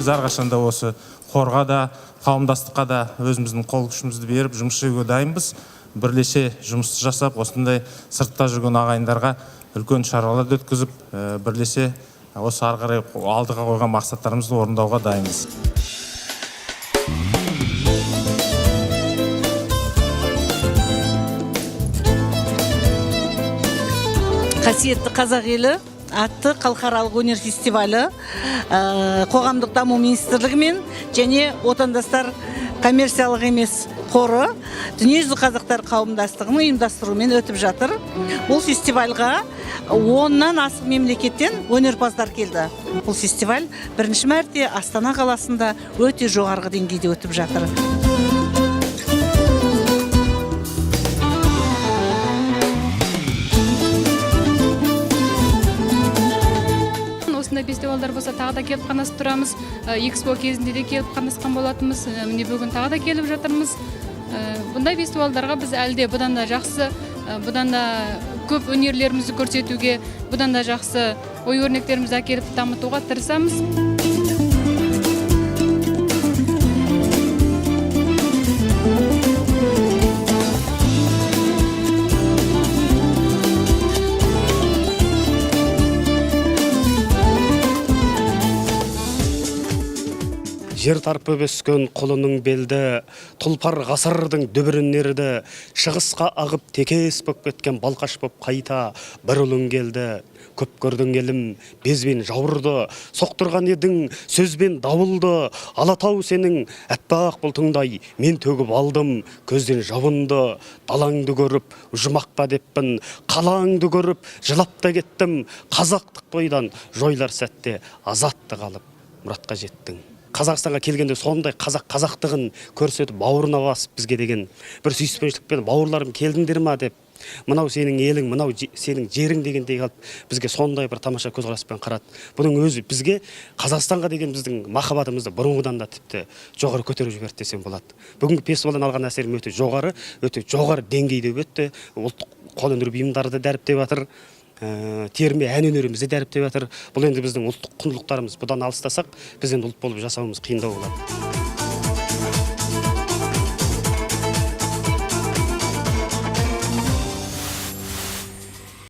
Біз әрқашанда осы қорға да, қауымдастыққа да өзіміздің қол күшімізді беріп жұмыс істеуге дайынбыз. Бірлесе жұмыс жасап, осындай сыртта жүрген ағайындарға үлкен шараларды өткізіп, бірлесе осы ары қарай алдыға қойған мақсаттарымызды орындауға дайынбыз. Қасиетті қазақ елі атты халықаралық өнер фестивалі Қоғамдық даму министрлігімен және Отандастар коммерциялық емес қоры, Дүниежүзі қазақтар қауымдастығының ұйымдастыруымен өтіп жатыр. Бұл фестивальға 10-нан астам мемлекеттен өнерпаздар келді. Бұл фестиваль бірінші мәрте Астана қаласында өте жоғарғы деңгейде өтіп жатыр. Осындай фестивальдар болса, тағы да келіп қатынасып тұрамыз. Экспо кезінде де келіп қатынасқан болатынбыз. Міне, бүгін тағы да келіп жатырмыз. Бұндай фестивальдарға біз әлі де бұдан да жақсы, бұдан да көп өнерлерімізді көрсетуге, бұдан да жақсы ой өрнектерімізді әкеліп дамытуға тырысамыз. Жер тарпып өскен құлының белді, тұлпар ғасырдың дүбірін ерді, шығысқа ағып текес боп кеткен Балқаш боп қайта бір ұлың келді. Көп көрдің, елім, безбен жауырды, соқтырған едің сөзбен дауылды. Алатау сенің әппақ бұлтыңдай, мен төгіп алдым көзден жауынды. Далаңды көріп жұмақ па деппін, қалаңды көріп жылап та кеттім. Қазақтық бойдан жойылар сәтте азаттық алып мұратқа жеттің. Қазақстанға келгенде сондай қазақ қазақтығын көрсетіп, бауырына басып, бізге деген бір сүйіспеншілікпен «Бауырларым, келдіңдер ма?» деп, «Мынау сенің елің, мынау сенің жерің» дегендей қылып, бізге сондай бір тамаша көзқараспен қарады. Бұның өзі бізге, Қазақстанға деген біздің махаббатымызды бұрынғыдан да тіпті жоғары көтеріп жіберді десем болады. Бүгінгі фестивальдан алған әсерім өте жоғары, өте жоғары деңгейде өтті. Ұлттық қолөнер бұйымдарды дәріптеп жатыр, терме ән өнерімізді дәріптеп жатыр. Бұл енді біздің ұлттық құндылықтарымыз. Бұдан алыстасақ, біз енді ұлт болып жасауымыз қиындау болады.